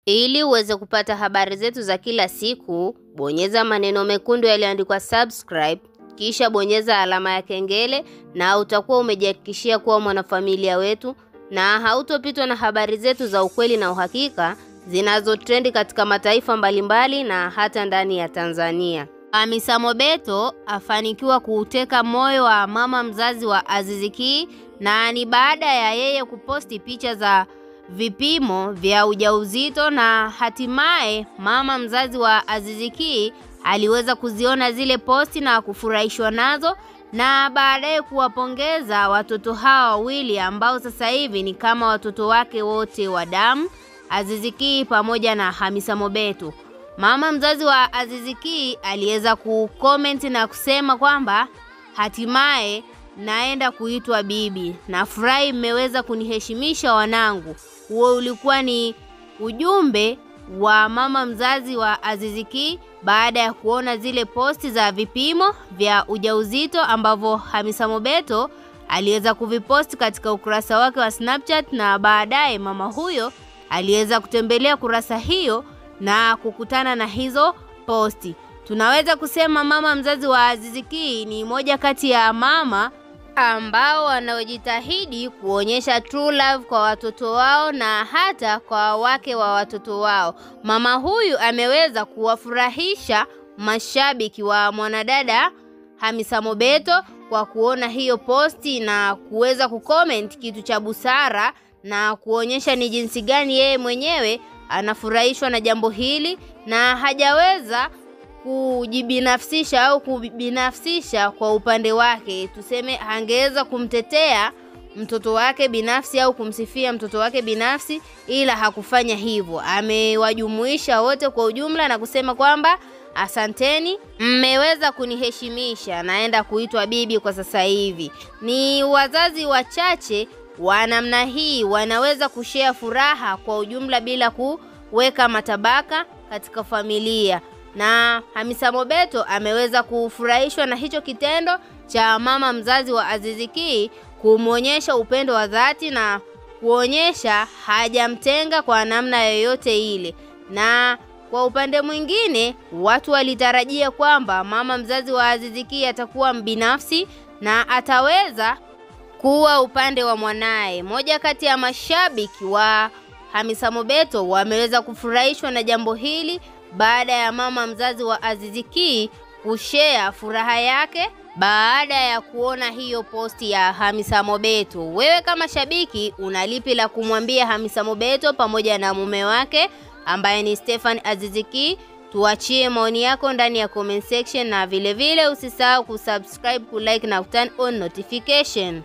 Ili uweze kupata habari zetu za kila siku, bonyeza maneno mekundu yaliyoandikwa subscribe, kisha bonyeza alama ya kengele na utakuwa umejihakikishia kuwa mwanafamilia wetu na hautopitwa na habari zetu za ukweli na uhakika zinazotrendi katika mataifa mbalimbali na hata ndani ya Tanzania. Hamisa Mobeto afanikiwa kuuteka moyo wa mama mzazi wa Aziz Ki, na ni baada ya yeye kuposti picha za vipimo vya ujauzito, na hatimaye mama mzazi wa Aziz Ki aliweza kuziona zile posti na kufurahishwa nazo, na baadaye kuwapongeza watoto hawa wawili ambao sasa hivi ni kama watoto wake wote wa damu, Aziz Ki pamoja na Hamisa Mobeto. Mama mzazi wa Aziz Ki aliweza kucomment na kusema kwamba hatimaye naenda kuitwa bibi, nafurahi mmeweza kuniheshimisha wanangu. Huo ulikuwa ni ujumbe wa mama mzazi wa Aziz Ki baada ya kuona zile posti za vipimo vya ujauzito ambavyo Hamisa Mobeto aliweza kuviposti katika ukurasa wake wa Snapchat, na baadaye mama huyo aliweza kutembelea kurasa hiyo na kukutana na hizo posti. Tunaweza kusema mama mzazi wa Aziz Ki ni moja kati ya mama ambao wanaojitahidi kuonyesha true love kwa watoto wao na hata kwa wake wa watoto wao. Mama huyu ameweza kuwafurahisha mashabiki wa mwanadada Hamisa Mobeto kwa kuona hiyo posti na kuweza kucomment kitu cha busara na kuonyesha ni jinsi gani yeye mwenyewe anafurahishwa na jambo hili na hajaweza kujibinafsisha au kubinafsisha kwa upande wake. Tuseme angeweza kumtetea mtoto wake binafsi au kumsifia mtoto wake binafsi, ila hakufanya hivyo. Amewajumuisha wote kwa ujumla na kusema kwamba asanteni, mmeweza kuniheshimisha, naenda kuitwa bibi kwa sasa hivi. Ni wazazi wachache wa namna hii wanaweza kushare furaha kwa ujumla bila kuweka matabaka katika familia. Na Hamisa Mobeto ameweza kufurahishwa na hicho kitendo cha mama mzazi wa Aziz Ki kumuonyesha upendo wa dhati na kuonyesha hajamtenga kwa namna yoyote ile. Na kwa upande mwingine, watu walitarajia kwamba mama mzazi wa Aziz Ki atakuwa mbinafsi na ataweza kuwa upande wa mwanae. Moja kati ya mashabiki wa Hamisa Mobeto wameweza kufurahishwa na jambo hili baada ya mama mzazi wa Aziz Ki kushare furaha yake baada ya kuona hiyo posti ya Hamisa Mobeto. Wewe kama shabiki unalipi la kumwambia Hamisa Mobeto pamoja na mume wake ambaye ni Stefan Aziz Ki? Tuachie maoni yako ndani ya comment section, na vile vile usisahau kusubscribe, kulike na kuturn on notification.